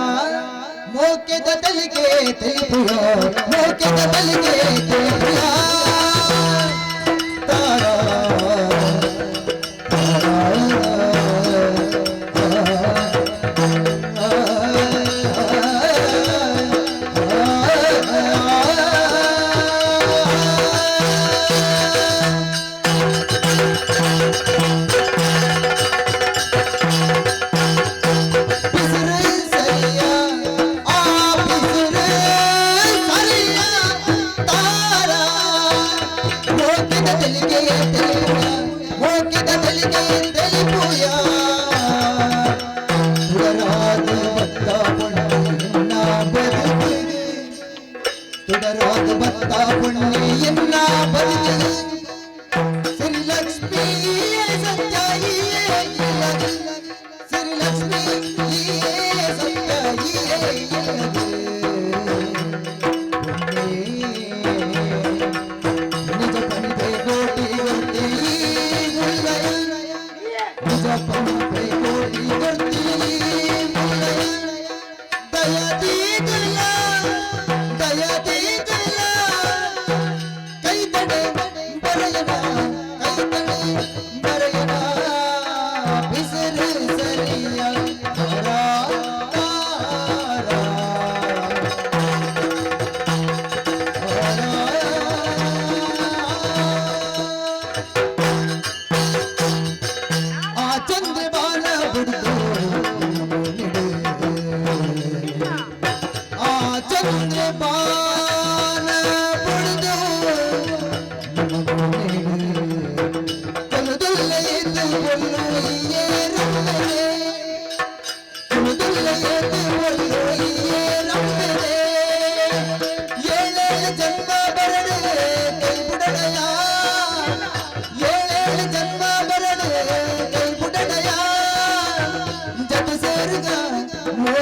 ಮೋಕೆದ ತೆಲಿಕೆ ತಿಳಿಪುಯ ಮೋಕೆದ ತೆಲಿಕೆ ತಿಳಿಪುಯ ತಾರಾ ಪಿಸಿರು ಸರಿಯ ಆ ಪಿಸಿರು ಸರಿಯ ತಾರಾ ಮೋಕೆದ ತೆಲಿಗೆ ತಿಳಿಪುಯ ಮೋಕೆದ ತೆಲಿಗೆ ತಿಳಿಪುಯ ತುಡರಾದ ಬತ್ತ ಪೊಣ್ಣೆಯನ್ನ ಬದುಕಿಗೆ ತುಡರಾದ ಬತ್ತ ಪೊಣ್ಣೆಯನ್ನ ಬದುಕಿಗೆ ಶ್ರೀಲಕ್ಷ್ಮೀ ಸತ್ಯಾಯಿಯೇ ಶ್ರೀಲಕ್ಷ್ಮೀ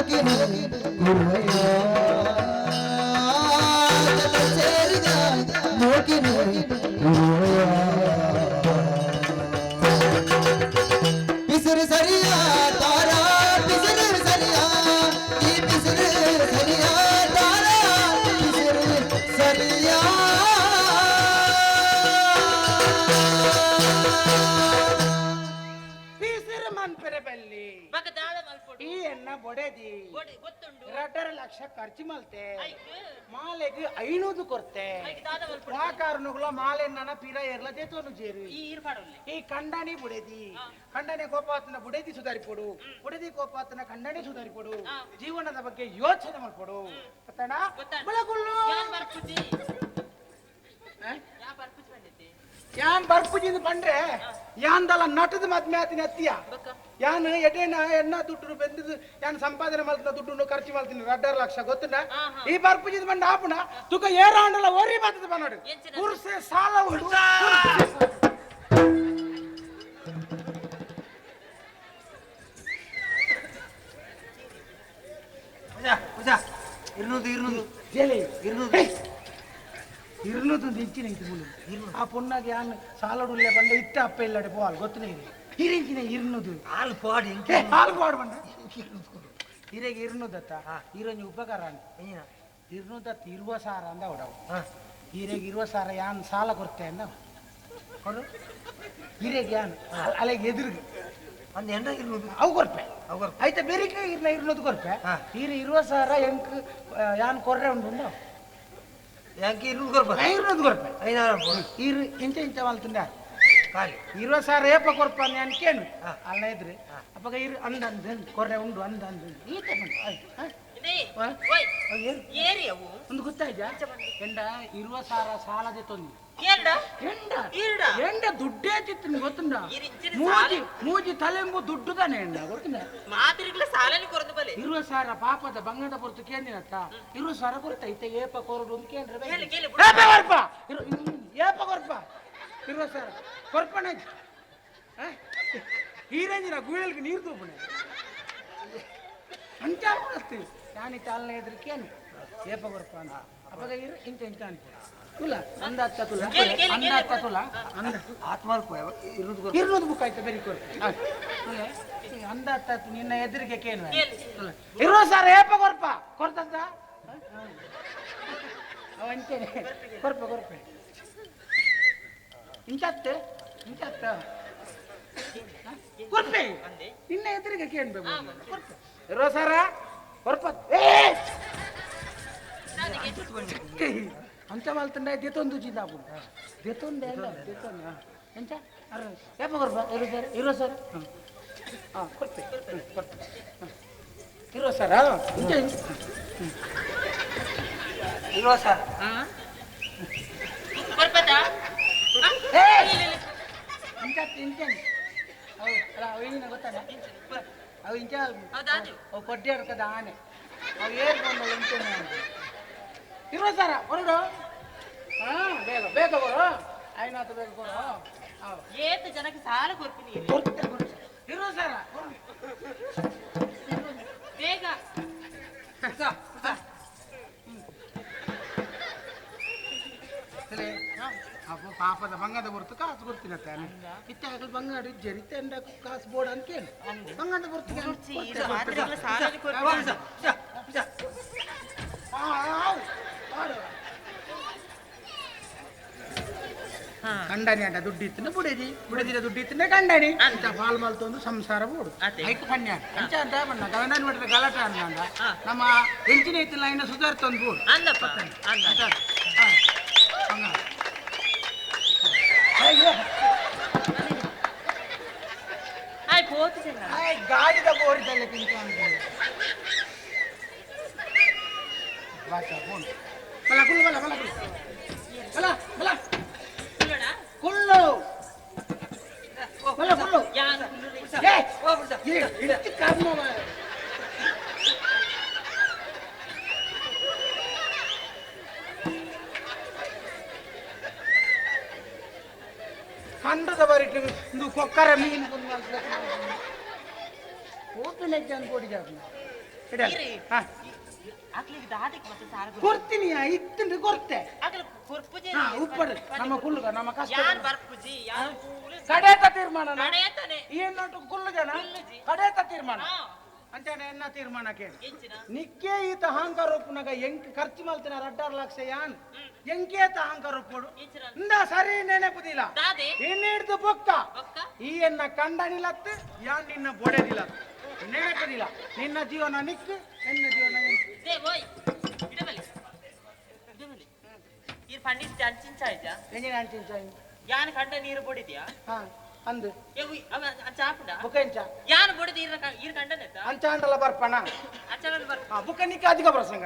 ಮೋಕಿನ ಗುರುವಯ್ಯ ಜೊತೆ ಸೇರಿದ ಮೋಕಿನ ಗುರುವಯ್ಯ ಪಿಸುರು ಸರಿಯ ತಾರಾ ಪಿಸುರು ಸರಿಯ ಈ ಪಿಸುರು ಸರಿಯ ತಾರಾ ಪಿಸುರು ಸರಿಯ ಪಿಸಿರು ಮನ್ಪೆರೆ ಬಲ್ಲಿ ಬಕ ದಾಳ ಮಲ್ಪೊಡು ಈ ಎನ್ನ ಬೊಡೆದಿ ಗೋಡೆ ಗೊತ್ತುಂಡು 2.5 ಲಕ್ಷ ಖರ್ಚು ಮಲ್ತೆ ಐಕ್ ಮಾಲೆಗ್ 500 ಕೊರ್ತೆ ಐಕ್ ದಾದ ಮಲ್ಪೊಡು ವಾಕಾರನುಗಳ ಮಾಲೆನ್ನ ಪಿರ ಎರ್ಲ ದೇತೋನು ಜೇರು ಈ ಈರ್ ಪಾಡೊಲ್ಲಿ ಈ ಕಂಡನಿ ಬುಡೆದಿ ಕಂಡನೆ ಕೋಪಾತನ ಬುಡೆದಿ ಸುಧಾರಿಪೊಡು ಬುಡೆದಿ ಕೋಪಾತನ ಕಂಡನಿ ಸುಧಾರಿಪೊಡು ಜೀವನದ ಬಗ್ಗೆ ಯೋಚನೆ ಮಲ್ಪೊಡು ಗೊತ್ತಣ್ಣ ಗೊತ್ತಾಂಡ್. ಬೆಳಗುಲ್ಲು ಯಾನ್ ಬರ್ಪುಜಿ ಯಾ ಬರ್ಪುಜಿ ಬಂದಿದ್ದೆ ಯಾನ್ ಬರ್ಪುಜಿಂದ ಪಂಡ್ರೆ ಯಾನ್ದಲ ನಟದ ಮದ್ಮೆ ಆತಿನ ಅತ್ತಿಯ ಬೊಕ್ಕ ಯಾನ್ ಎಡೇನ ಎನ್ನ ದುಡ್ಡು ಬೆಂದದು ಯಾನ್ ಸಂಪಾದನೆ ಮಲ್ತಿನ ದುಡ್ಡು ಖರ್ಚು ಮಲ್ತೀನಿ 2.5 ಲಕ್ಷ ಗೊತ್ತುಂಡ ಈ ಬರ್ಪುಜಿದ ಬಂಡ ಆಪುಣ ತುಕ ಏರಾಂಡಲ ಒರಿ ಬರ್ತದ ಬನ್ನಡು ಎಂಚಿನ? ಕುರ್ಸೆ ಸಾಲ ಉಂಡು ಇರ್ನೂದು ಇರ್ನೂದು ಜೇಲೆ ಇರ್ನೂದು ಇರ್ನೂದು ಇಂಚಿನ ಇದು ಮುಲು ಆ ಪೊನ್ನಾಗ ಯಾನ್ ಸಾಲಡುಲ್ಲೆ ಬಂಡ ಇತ್ತ ಅಪ್ಪ ಇಲ್ಲಡೆ ಪೋವಾಲ್ ಗೊತ್ತನೇ ಇದೆ ಇರಿಂಚಿನ ಇರ್ನೂದು ಹಾಲು ಪಾಡಿ ಏ, ಹಾಲು ಪಾಡು ಬಂಡ ಹಿರೇಗೆ ಇರ್ನೂದತ್ತ ಇರೊಂಜಿ ಉಪಕಾರ ಅಂದ್. ಇರ್ನೂದತ್ತ ಇರುವ ಸಾರ ಅಂದ ಅವಡವು ಹಿರೇಗೆ ಇರುವ ಸಾರ ಯಾನ್ ಸಾಲ ಕೊರ್ತೆ ಅಂದ ಕೊಡು ಹಿರೇಗೆ ಯಾನ್ ಅಲೆಗೆ ಎದುರುಗೆ ಒಂದು ಎಂಡ ಇರ್ನೂದು ಅವು ಕೊರ್ಪೆ ಅವು ಕೊರ್ಪೆ. ಆಯ್ತಾ ಬೇರೆಗೆ ಇರ್ನ ಇರ್ನೂದು ಕೊರ್ಪೆ ಹಾ. ಹೀರೆ ಇರುವ ಸಾರ ಎಂಕ್ ಯಾನ್ ಕೊರ್ರೆ ಉಂಡು ಅಂದ ಯಾಕೆ ಇರ್ನೂದು ಕೊರ್ಪ ಇರ್ನೂದು ಕೊರ್ಪೆ ಐನಾರು ಕೊಡು. ಇರು ಇಂಚ ಇಂಚ ಮಲ್ತುಂಡ ಖಾಲಿ ಇರುವ ಸಾರ ಏಪ ಕೊರ್ಪ ನಾನು ಕೇನು ಹಾ. ಅಲ್ಲ ಇದ್ರೆ ಅಪ್ಪಗ ಇರು ಅಂದ ಅಂದ ಕೊರ್ರೆ ಉಂಡು ಅಂದ ಅಂದ ಈತ ಬಂದ ಇದೇ ಹಾ? ಓಯ್ ಅವ್ ಏರು ಏರಿ ಅವು ಒಂದು ಗೊತ್ತಾಯ್ತಾ ಎಂಡ ಇರುವ ಸಾರ ಸಾಲದೆ ತೊಂದಿ ಏರ್ಡ ಎಂಡ ಈರ್ಡ ಎಂಡ ದುಡ್ಡೇ ತಿತ್ತು ಗೊತ್ತುಂಡ ಇರಿಂಚಿನ ಮೂಜಿ ಮೂಜಿ ತಲೆಂಬು ದುಡ್ಡು ತಾನೆ ಎಂಡ ಗೊತ್ತುಂಡ ಮಾತಿರಿಗ್ಲ ಸಾಲನಿ ಕೊರಂದು ಬಲೆ ಇರುವ ಸಾರ ಪಾಪದ ಬಂಗದ ಪೊರ್ತು ಕೇಂದಿನತ್ತ ಇರುವ ಸಾರ ಕೊರ್ತ ಐತೆ ಏಪ ಕೊರಡು ಅಂತ ಕೇಂದ್ರ ಕೇಳಿ, ಕೇಳಿ, ಏಪ ಕೊರ್ಪ ಇರು ಏಪ ಕೊರ್ಪ ಇರುವ ಸಾರ ಕೊರ್ಪಣ ಹೀರೇಂಜಿನ ಗುಳಲ್ಗೆ ನೀರು ತೂಪಣೆ ಅಂಚ ಬರ್ತಿ ನಾನು ಚಾಲನೆ ಎದ್ರಿಕೇನು ಏಪ ಕೊರ್ಪ ಅಂತ ಅಪ್ಪಗ ಇರು ಇಂಚ ಇಂಚ ಅಂತ ತುಲ ಅಂದ ಅತ್ತ ತುಲ ಕೇಳಿ, ಕೇಳಿ, ಅಂದ ಕೇಳಿ. ಅತ್ತ ತುಲ ಅಂದ ಆತ್ಮಾಲ್ಕು ಇರ್ನೂದು ಕೊರ್ಪ ಇರ್ನೂದು ಬುಕ್ ಆಯ್ತು ಬೆರಿ ಕೊರ್ಪ ಅಂದ ಅತ್ತ ನಿನ್ನ ಎದುರಿಗೆ ಕೇನು ಕೇಳಿ. ಇರುವ ಸರ್ ಏಪ ಕೊರ್ಪ ಕೊರ್ತಂತ ಅವಂತೇನೆ ಕೊರ್ಪ ಕೊರ್ಪೆ ಇಂಚತ್ತೆ ಇಂಚತ್ತ ಕೊರ್ಪೆ ನಿನ್ನ ಎದುರಿಗೆ ಕೇನ್ ಬೇಕು ಕೊರ್ಪೆ ಇರುವ ಸರ ಕೊರ್ಪ ಏ ಅಂಚ ಮಲ್ತಂಡ ದೆತೊಂದು ಜಿಂದಾಪು ದೆತೊಂದೆ ಅಲ್ಲ ದೆತೊಂದು ಎಂಚ ಅರ್ರ ಏಪ ಕೊರ್ಪ ಇರು ಸರ್ ಇರೋ ಸರ್ ಹಾಂ ಕೊರ್ಪೆ ಕೊರ್ಪೆ ಇರೋ ಸರ ಇಂಚ ಇಂಚ ಇರುವ ಸರ್ ಕೊರ್ಪದ ಏ! ಇಂಚ ಇಂಚ ಅವು ಅಲ್ಲ ಅವು ಏನಿನ ಗೊತ್ತಲ್ಲ ಅವು ಇಂಚ ಹೌದಾ ಅವು ಕೊಡ್ಡಿ ಹಿಡ್ಕದ ಆನೆ ಅವು ಏರ್ ಬಂದವು ಇಂಚ ಇರೋ ಸರ ಹೊರಡು ಹಾ ಬೇಗ ಬೇಗ ಬರೋ ಆಯ್ನಾತ ಬೇಗ ಕೊಡು ಹೌದು ಏತ್ ಜನಕ್ಕೆ ಸಾಲ ಕೊರ್ಪಿನಿ ಕೊಡ್ತೆ, ಕೊಡ್ತೆ. ಇರೋ ಸರ ಹೊರಡು. ಬೇಗ ಅಪ್ಪ ಪಾಪದ ಬಂಗದ ಹೊರ್ತು ಕಾಸು ಕೊಡ್ತೀನತ್ತಾನೆ ಇತ್ತ ಆಗಲು ಬಂಗಾಡ ಇಜ್ಜರಿ ಇತ್ತ ಕಾಸು ಬೋರ್ಡ್ ಅಂತ ಕೇಳು ಬಂಗಾರದ ಹೊರ್ತು ಮಾತಿರಿಗ್ಲ ಸಾಲನಿ ಕೊರ್ಪಿನಿ ಕಂಡನಿ ಅಂಡ ದುಡ್ಡು ಇತ್ತಿನ ಬುಡದಿ ಬುಡದಿನ ದುಡ್ಡು ಇತ್ತಿನ ಕಂಡನಿ ಅಂತ ಪಾಲ್ ಮಲ್ತೊಂದು ಸಂಸಾರ ಬೋಡು ಅದೇ. ಐಕ್ ಪಣ್ಯ ಅಂಚ ಅಂತ ಬಣ್ಣ ಗಂಡನ ಬಿಟ್ರೆ ಗಲಾಟೆ ಅಂದ ನಮ್ಮ ಹೆಂಚಿನ ಇತ್ತಿಲ್ಲ ಇನ್ನು ಸುಧಾರಿತೊಂದು ಬೋಡು ಅಂದಪ್ಪ ಅಂದ ಹಂಗ ಅಯ್ಯೋ ಆಯ್ ಪೋತು ಜನ ಆಯ್ ಗಾಡಿದ ಬೋರಿದಲ್ಲ ಕಿಂತ ಬಲ ಕುಲ್ಲು ಬಲ ಬಲ ಕುಲ್ಲು ಬಲ ಬಲ ಕುಲ್ಲೋಣ ಕುಲ್ಲು ಬಲ ಕುಲ್ಲು ಯಾನ್ ಕುಲ್ಲುರಿ ಏ, ಏ, ಇಷ್ಟು ಕರ್ಮ ಮಾರ್ರೆ. ಕಂಡದ ಬರಿಟ್ಟು ಇಂದು ಕೊಕ್ಕರೆ ಮೀನು ಓಪನ್ ಎಜ್ಜೆ ಅನ್ಕೊಡಿ ಜಾತ್ನ. ಕೊರ್ತೀನಿ ಇತ್ತಂದ್ರೆ ಕೊರ್ತೆ ಉಪ್ಪಡು ನಮ್ಮ ಕುಲ್ಲುಗ ನಮ್ಮ ಕಷ್ಟ ಕಡೇತ ತೀರ್ಮಾನ ಏನ್ ಕುಲ್ಲು ಜನ ಕಡೇತ ತೀರ್ಮಾನ ಅಂಚಾನೆ ಎನ್ನ ತೀರ್ಮಾನ ಕೇಳಿ ನಿಕ್ಕೆ ಈತ ಅಹಂಕಾರ ಒಪ್ಪುನಾಗ ಎಂಕ್ ಖರ್ಚು ಮಲ್ತಿನ 2.5 ಲಕ್ಷ ಯಾನ್ ಎಂಕೇತ ಅಹಂಕಾರ ಒಪ್ಪೋಡು ಇಂದ ಸರಿ ನೆನಪುದಿಲ್ಲ ಇನ್ನಿಡ್ದು ಬೊಕ್ಕ ಈ ಎನ್ನ ಕಂಡನಿಲತ್ತು ಯಾನ್ ನಿನ್ನ ಬೊಡೆದಿಲ್ಲ ನೆನಪುದಿಲ್ಲ ನಿನ್ನ ಜೀವನ ನಿಕ್ ಎನ್ನ ಜೀವನ ಯಾನ್ ಕಂಡ ನೀರು ಬೊಡಿದ್ಯಾ ಅಂದು ಯಾನ್ ಬೊಡಿದ ಈರ್ ಕಂಡನೆತ್ತ ಅಂಚಾಂಡಲ ಬರ್ಪಣ ಬುಕ್ಕ ನಿಕ್ಕ ಅಧಿಕ ಪ್ರಸಂಗ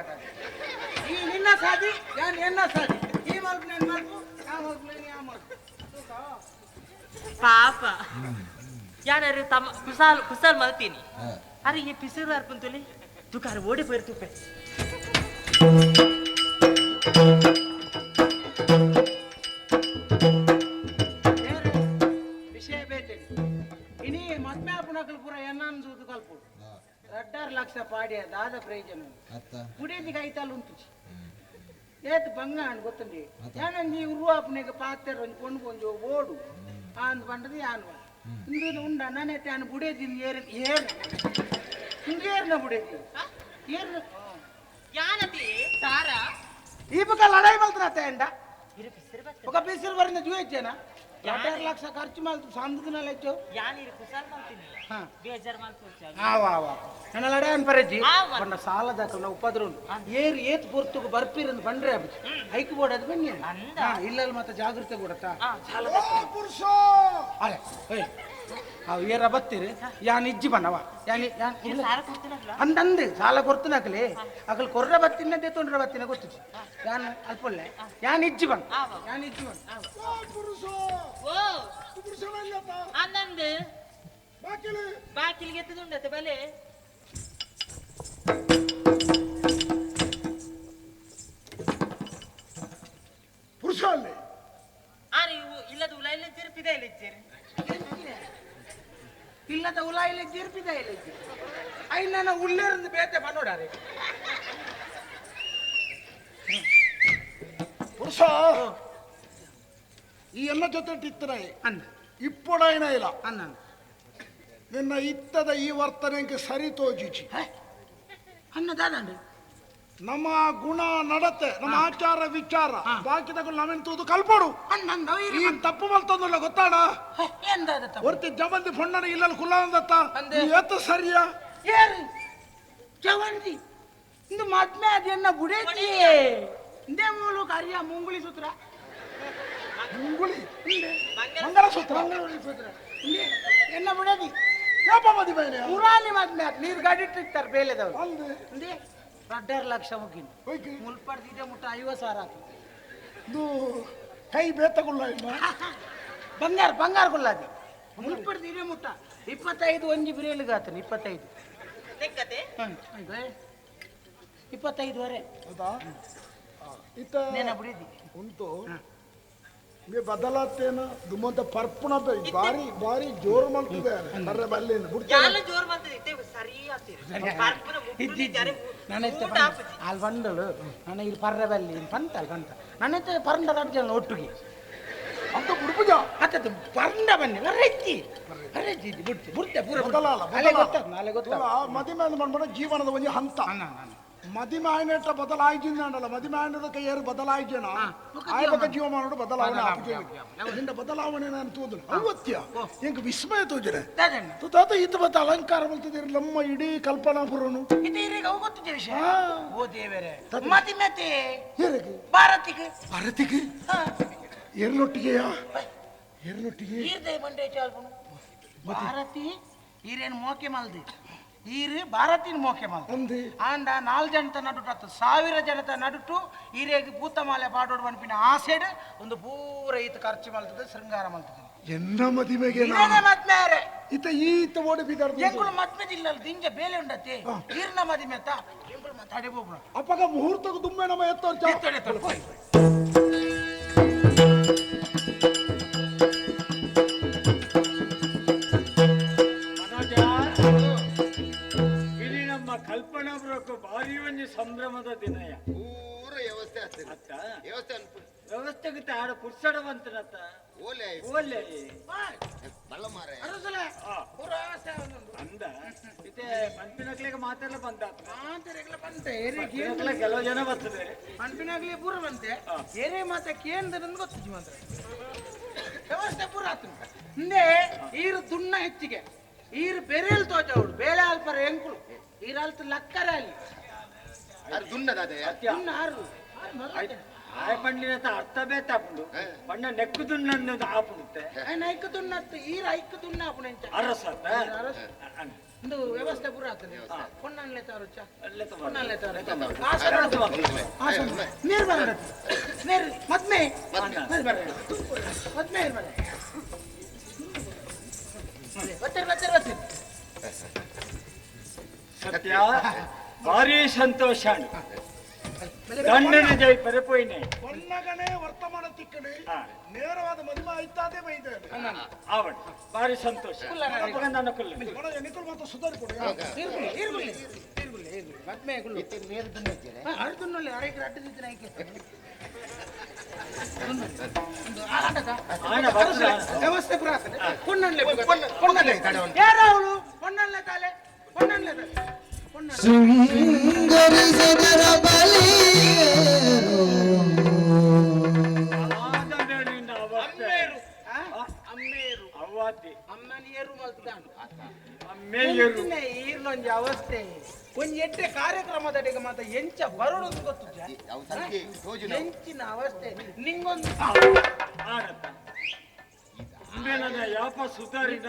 ಈ ನಿನ್ನ ಸಾದಿ ಯಾನ್ ಎನ್ನ ಸಾದಿ ಈ ಮಲ್ಪು ನೆನ್ ಮಲ್ಪು ಯಾ ಮಲ್ಪು ನೆನ್ ಯಾ ಮಲ್ಪು ಪಾಪ ಯಾನಾರು ತಮ್ಮ ಕುಸಾಲ್ ಕುಸಾಲ್ ಮಲ್ತೀನಿ ಅರೆ ಈ ಪಿಸುರು ಅರ್ಪಂತುಲಿ ತುಕಾರ ಓಡಿ ಪೋಯಿರು ತುಪ್ಪೆ ವಿಷಯ ಬೇಟೆ ಇನಿ ಮದ್ಮೆ ಆಪುನಕಲ್ ಪೂರ ಎನ್ನಾನ್ ಕಲ್ಪು 2.5 ಲಕ್ಷ ಪಾಡಿಯ ದಾದ ಪ್ರಯೋಜನ ಕುಡಿಯದಿಗೆ ಐತಾಲ್ ಉಂಟು ಏತ್ ಬಂಗ ಅನ್ ಗೊತ್ತುಂಡಿ ಯಾನಂಜಿ ಉರುವಾಪನೆಗೆ ಪಾತ್ರೆ ಒಂಜಿ ಪೊಣ್ಣು ಪೊಂಜು ಓಡು ಆಂದ್ ಪಂಡದು ಯಾನ್ ಇಂದು ಉಂಡ ನಾನೈತೆ ಆನ್ ಬುಡೇದಿನ್ ಏರ್ ಏರ್ ಇಂದು ಏರ್ನ ಬುಡೇದಿ ಏರ್ನ ಯಾನತಿ ಸಾರ ಈ ಬುಕ್ಕ ಲಡಾಯಿ ಮಲ್ತನತ್ತೆ ಎಂಡ ఒక ಬಿಸಿಲು ಬರಿಂದ ಜೂಯಚ್ಚೇನ 2.5 ಲಕ್ಷ ಖರ್ಚು ಮಾಡ್ತು ಸಂದದ ಹೆಚ್ಚು ನನ್ನ ಲಡಾಯನ್ ಪರಜಿ ಪಂಡ ಸಾಲದಾಕಲ್ನ ಉಪದ್ರ ಉಂಟು ಏರು ಏತ್ ಪೊರ್ತುಗು ಬರ್ಪಿರಂದು ಬಂಡ್ರೆ ಆಪುಜಿ ಐಕ್ ಬೋರ್ಡ್ ಅದು ಬನ್ನಿ ಇಲ್ಲಲ್ಲಿ ಮತ್ತೆ ಜಾಗೃತೆ ಕೊಡತ್ತಾ ಅರೆ ಏಯ್ ಅವು ಏರ ಬತ್ತೀರಿ ಯಾನ್ ಇಜ್ಜಿ ಬಣ್ಣವ ಯಾನ್ ಯಾನ್ ಅಂದಂದು ಸಾಲ ಕೊಡ್ತನಾಕಲಿ ಅಕಲ್ ಕೊರ್ರ ಬತ್ತಿನ ತೊಂಡ್ರ ಬತ್ತಿನ ಗೊತ್ತಿಜಿ ಯಾನ್ ಅಲ್ಪೊಲ್ಲೆ ಯಾನ್ ಇಜ್ಜಿ ಬಣ್ಣ ಯಾನ್ ಇಜ್ಜಿ ಬಣ್ಣ ಅಂದಂದು ಬಾಕಿಲಿಗೆ ಎತ್ತದುಂಡತೆ ಬಲೆ ಪುರುಷ ಅಲ್ಲಿ ಆರೆ ಇಲ್ಲದ ಉಲ ಇಲ್ಲ ಪಿದ ಇಲ್ಲ ಇಜ್ಜಿರಿ ಇಲ್ಲದ ಉಲ ಇಲ್ಲ ಪಿದ ಇಲ್ಲ ಇಜ್ಜಿರಿ I ನನ್ನ ಉಳ್ಳೇರಿಂದ ಬೇತೆ ಬನ್ನೋಡಾರೆ ಪುರುಷ ಈ ಎಲ್ಲ ಜೊತೆ ಇತ್ತರೆ ಅಂದ ಇಪ್ಪೊಡೈನ ಇಲ್ಲ ಅನ್ನ ನಿನ್ನ ಇತ್ತದ ಈ ವರ್ತನೆಗೆ ಸರಿ ತೋಜಿಚಿ ಅನ್ನ ದಾದಂಡು ನಮ್ಮ ಗುಣ ನಡತೆ ನಮ್ಮ ಆಚಾರ ವಿಚಾರ ಬಾಕಿದಗಳು ನಾವೇನ್ ತೂದು ಕಲ್ಪೋಡು ಈ ತಪ್ಪು ಮಲ್ತಂದಲ್ಲ ಗೊತ್ತಾಡ ಒರ್ತಿ ಜವಂತಿ ಫೊಣ್ಣನ ಇಲ್ಲಲ್ಲಿ ಕುಲ್ಲಂದತ್ತ ಎತ್ತ ಸರಿಯಾ ಏರು ಜವಂತಿ ಇಂದು ಮದ್ಮೆ ಅದನ್ನ ಬುಡೇತಿ ಇಂದೇ ಮೂಲಕ ಅರಿಯ ಮುಂಗುಳಿ ಸೂತ್ರ ಮುಂಗುಳಿ ಮಂಗಳಸೂತ್ರ ಮಂಗಳೂರಿ ಸೂತ್ರ ಎನ್ನ ಬುಡೇದಿ ಯಾಪ ಮದುವೆ ಪುರಾಣಿ ಮದ್ಮೆ ನೀರು ಗಾಡಿ ಇಟ್ಟಿರ್ತಾರೆ ಬೇಲೆದವರು ಅಂದೆ 2.5 ಲಕ್ಷ ಮುಗಿನ ಮುಲ್ಪಡ್ದಿದೆ ಮುಟ್ಟ 50,000 ಆತು ಇದು ಕೈ ಬೇತಗುಲ್ಲ ಇಲ್ಲ ಬಂಗಾರ ಬಂಗಾರ ಗುಲ್ಲಾದಿ ಮುಲ್ಪಡ್ದಿದೆ ಮುಟ್ಟ 25 ಒಂಜಿ ಬಿರಿಯಲಿಗೆ ಆತನ 25 25 ವರೆ ಹೌದಾ ಇತ್ತ ಬಿಡಿದಿ ಉಂಟು ಮೇ ಬದಲಾತೇನ ದುಮ್ಮಂತ ಪರ್ಪುಣ ಬಾರಿ ಬಾರಿ ಜೋರು ಮಾಡ್ತಿದೆ ಬರ್ರೆ ಬಲ್ಲಿಂದ ಯಾಲ ಜೋರು ಮಾಡ್ತಿದೆ ಇತ್ತೆ ಸರಿ ಆತಿರಿ ಪರ್ಪುನ ಮುಟ್ಟುನಿ ನಾನೈತೆ ಅಲ್ಲಿ ಬಂದಳು ನಾನು ಇಲ್ಲಿ ಪರ್ರೆ ಬಲ್ಲಿ ಪಂತ ಅಲ್ಲಿ ಬಂತ ನಾನೈತೆ ಪರಂಡ ಜನ ಒಟ್ಟಿಗೆ ಅಂತ ಬುಡ್ಪುಜ ಅತ್ತ ಪರಂಡ ಬನ್ನಿ ಬರ್ರೆಜ್ಜಿ ಬರ್ರೆಜ್ಜಿ ಬಿಡ್ತೆ ಬಿಡ್ತೆ ಪೂರ ಬದಲಾಲ ಅಲ್ಲೇ ಗೊತ್ತಾಗ ನಾಳೆ ಗೊತ್ತಾಗ ಮದಿಮೆ ಮಾಡ್ಬೇಡ ಜೀವನದ ಒಂದು ಹಂತ ಮದಿಮೆ ಆಯ್ನೇಟ ಬದಲಾಯಿಜಿಂದ ಮದಿಮೆ ಆಯ್ನದ ಕೈಯರು ಬದಲಾಯಿಜನ ಆಯ್ಬಕ ಜೀವಮಾನೋಡು ಬದಲಾವಣೆ ನಿನ್ನ ಬದಲಾವಣೆ ನಾನು ತೋದನು ಅವತ್ಯ ಎಂಕ್ ವಿಸ್ಮಯ ತೋಜನೆ ತಾತ ಈತ ಬತ್ತ ಅಲಂಕಾರ ಬಲ್ತದಿರ ನಮ್ಮ ಇಡೀ ಕಲ್ಪನಾಪುರನು ಗೊತ್ತಿದೆ ವಿಷಯ ಓ ದೇವರೇ ಮದಿಮೆತೆ ಭಾರತಿಗೆ ಭಾರತಿಗೆ ಏರ್ಲೊಟ್ಟಿಗೆಯಾ ಏರ್ಲೊಟ್ಟಿಗೆ ಈರ್ದೆ ಬಂಡೆ ಚಾಲ್ಪುನು ಭಾರತಿ ಈರೇನು ಮೋಕೆ ಮಲ್ದಿ ಈರು ಭಾರತಿನ ಮೋಕೆ ಮಲ್ದಿ ಆಂಡ 4 ಜನತ ನಡುಟು 1000 ಜನತ ನಡುಟು ಈರೇಗೆ ಭೂತಮಾಲೆ ಪಾಡೋಡು ಬನ್ಪಿನ ಆಸೆಡ್ ಒಂದು ಪೂರ ಈತ ಖರ್ಚು ಮಲ್ತದೆ ಶೃಂಗಾರ ಮಲ್ತದೆ ಎನ್ನ ಮದಿಮೆಗೆ ಮದ್ಮೇರೆ ಈತ ಈತ ಓಡಿ ಬಿದ್ದಾರ ಎಂಕುಲು ಮದ್ಮೆದಿಲ್ಲ ದಿಂಜ ಬೇಲೆ ಉಂಡತೆ ಈರ್ನ ಮದಿಮೆತ ಎಂಕುಲು ಮತ್ತೆ ಅಡೆ ಹೋಗ್ಬಿಡ ಅಪ್ಪಗ ಮುಹೂರ್ತಕ್ಕೆ ದುಮ್ಮೆ ನಮ್ಮ ಎತ್ತೋರ್ ಎತ್ತೋಡು ಹೋಯ್ ಭಾರಿ ಒಂಜಿ ಸಂಭ್ರಮದ ದಿನಯ ಪೂರ ವ್ಯವಸ್ಥೆ ಆಗ್ತದೆ. ಅತ್ತ ವ್ಯವಸ್ಥೆ ಅನ್ಪು. ವ್ಯವಸ್ಥೆಗೆ ತಾಡ ಪುರ್ಸಡ ಬಂತನತ್ತ. ಓಲೆ. ಓಲೆ. ಬಲ್ಲ ಮಾರೆ. ಅರಸುಲೆ ಪೂರ ವ್ಯವಸ್ಥೆ ಆವೊಂದುಂಡು. ಅಂದ ಇತ್ತೆ ಪನ್ಪಿನಕ್ಲೆಗ್ ಮಾತೆಲ್ಲ ಬಂದಾತ. ಮಾತೆರೆಗ್ಲ ಬಂತೆ ಏರೆ. ಪನ್ಪಿನಕ್ಲೆ ಕೆಲವು ಜನ ಬರ್ತದೆ. ಪನ್ಪಿನಾಗ್ಲಿ ಪೂರ ಬಂತೆ ಏರೇ ಮಾತ ಕೇಂದ್ರ ಗೊತ್ತಿಜ್ಜಿ ಮಾತ್ರ. ವ್ಯವಸ್ಥೆ ಪೂರ ಆತುಂಡು. ಹಿಂದೆ ಈರು ದುಣ್ಣ ಹೆಚ್ಚಿಗೆ ಈರು ಬೆರೆಲ್ ತೋಜವಡು ಬೇಳೆ ಅಲ್ಪರ ಎಂಕುಲು ಈರು ಅಲ್ತು ಲಕ್ಕರೆ ಅಲ್ಲಿ. ಅದು ದುನ್ನದಾದ. ದುಣ್ಣ ಆರು. ಆಯ್ ಪಂಡಿನತ ಅರ್ಥ ಬೇತಾಪುಂಡು ಪಂಡ ನೆಕ್ಕು ದುನ್ನ ಆಪುಂಡುತ್ತೆ. ಐಕ್ ದುನ್ನತ್ತು ಈರು ಐಕ್ ದುನ್ನ ಆಪುಣೆಂಚ. ಅರಸತ್ತ. ಅರಸ. ಇಂದು ವ್ಯವಸ್ಥೆ ಪೂರ ಆಗ್ತದೆ. ಪೊನ್ನನ್ಲೆ ತಾರುಚ್ಚ ಪೊನ್ನನ್ಲೆ ತಾರು. ನೀರು ಬರ ನೀರು ಮದ್ಮೆ ನೀರು ಬರ ಮದ್ಮೆ ನೀರು ಬರ ಬರ್ತೀರಿ ಬರ್ತೀರಿ ಬರ್ತೀರಿ. ಸತ್ಯ ಭಾರಿ ಸಂತೋಷ. ದಂಡನೆ ಜೈ ಪರೆಪೋಯಿನೆ. ಪೊನ್ನಗನೇ ವರ್ತಮಾನ ತಿಕ್ಕಡಿ ನೇರವಾದ ಮದುವೆ ಆಯ್ತಾದೆ ಬೈದೆ. ಆವಡ್ ಭಾರಿ ಸಂತೋಷ. ಅಪ್ಪಗ ನನ್ನ ಕುಲ್ಲ. ನಿಖಲ್ ಮಾತ್ರ ಸುಧಾರಿ ಕೊಡು. ನೀರು ನೀರು ನೀರು ನೀರು ಮದ್ಮೆ ಕುಲ್ಲು. ಅರ್ಧನಲ್ಲಿ ಅರೆಗೆ ಅಡ್ಡದಿದ್ದ ಐಕೆ. ವ್ಯವಸ್ಥೆ ಪೂರ ಆಗ್ತದೆ. ಪೊನ್ನನ್ಲೆ ಪೊನ್ನನ್ಲೆ ಯಾರು ಅವಳು ಪೊನ್ನನ್ಲೆ ತಾಲೆ ಪೊನ್ನನ್ಲೆ ತಾಲೆ ಪೊನ್ನನ್ಲೆ. ಶೃಂಗರಿಸಿದರ ಬಲಿಯರು. ಆದ ಅವಸ್ಥೆ. ಅಮ್ಮೇರು. ಅವ್ವಾತಿ. ಅಮ್ಮನ ಏರು ಮಲ್ತಾನು. ಅಮ್ಮೇಯರು. ಈರ್ಲೊಂಜಿ ಅವಸ್ಥೆ ಒಂಜಿ ಎಡ್ಡೆ ಕಾರ್ಯಕ್ರಮದಡಿಗೆ ಮಾತ ಎಂಚ ಬರೋಡು ಗೊತ್ತುಜ್ಜ. ಅವು ಸಂಖ್ಯೆ ತೋಜುನ. ಎಂಚಿನ ಅವಸ್ಥೆ ನಿಂಗೊಂದು ಆಡತ್ತ ಇಂಬೇನದ ಯಾಪ ಸುಧಾರಿನ.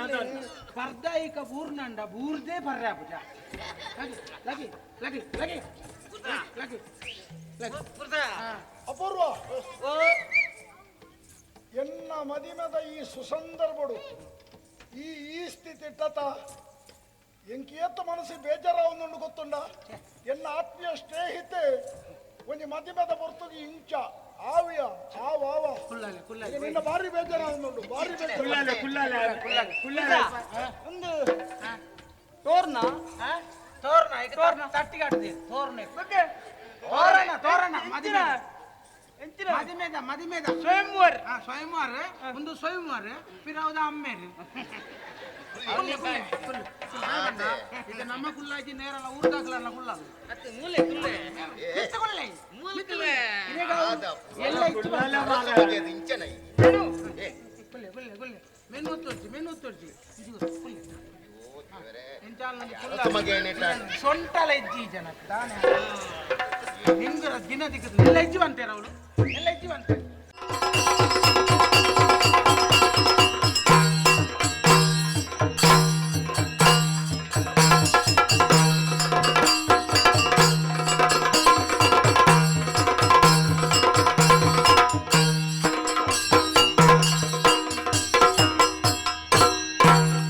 ಪರ್ದಾಯಿಕ ಬೂರ್ನಂಡ ಬೂರ್ದೇ ಪರ್ರೆ ಪೂಜ ಲಗಿ ಲಗಿ ಲಗಿ ಲಗಿ ಲಗಿ ಲಗಿ. ಅಪೂರ್ವ ಎನ್ನ ಮದಿಮದ ಈ ಸುಸಂದರ್ಭಡು ಈ ಈ ಸ್ಥಿತಿ ಇಟ್ಟತ ಎಂಕೇತ ಮನಸ್ಸು ಬೇಜಾರಾವೊಂದುಂಡು ಗೊತ್ತುಂಡ. ಎನ್ನ ಆತ್ಮೀಯ ಸ್ನೇಹಿತೆ ಒಂಜಿ ಮದಿಮದ ಹೊರತುಗೆ ಇಂಚ ಆವಿಯ ಆವ ಆವ. ಕುಲ್ಲಾಲೆ ಕುಲ್ಲಾಲೆ. ಈಗ ನಿನ್ನ ಭಾರಿ ಬೇಜಾರಾವೊಂದುಂಡು ಭಾರಿ ಬೇಜಾರು. ಕುಲ್ಲಾಲೆ ಕುಲ್ಲಾಲೆ ಕುಲ್ಲಾಲೆ. ಒಂದು ತೋರ್ನ ತೋರ್ನ ಈಗ ತೋರ್ನ ತಟ್ಟಿಗೆ ತೋರ್ನ ತೋರಣ ತೋರಣ ಮದಿಮೆ ಮದಿಮೆದ ಮದಿಮೆದ ಸ್ವಯಂವರ. ಸ್ವಯಂವರ ಒಂದು ಸ್ವಯಂವರ ಪಿರಾವದ ಅಮ್ಮೇರು. ಇದು ನಮ್ಮ ಕುಲ್ಲಾಜಿ ನೇರಲ್ಲ ಊರ್ದಾಗ್ಲಲ್ಲ ಕುಲ್ಲಾದು. ಅತ್ತೆ ಮೂಲೆ ಕುಲ್ಲೆ. ಮಿತ್ತ ಕುಲ್ಲೆ. ಮೂಲೆ ಕುಲ್ಲೆ. ಎಲ್ಲ ಇತ್ತು. ಇಂಚನ. ಕುಲ್ಲೆ ಕುಲ್ಲೆ ಕುಲ್ಲೆ ಮೆನ್ನು ತೋರ್ಚಿ ಮೆನ್ನು ತೋರ್ಚಿ ಕುಲ್ಲೆ. ಸೊಂಟಲ ಇಜ್ಜಿ ಜನಕ್ಕೆ ದಾನೆ ನಿಂಗರ ದಿನ ದಿಕ್ಕದ ಎಲ್ಲ ಇಜ್ಜಿ ಬಂತೇರ ಅವಳು ಎಲ್ಲ ಇಜ್ಜಿ ಬಂತೆ.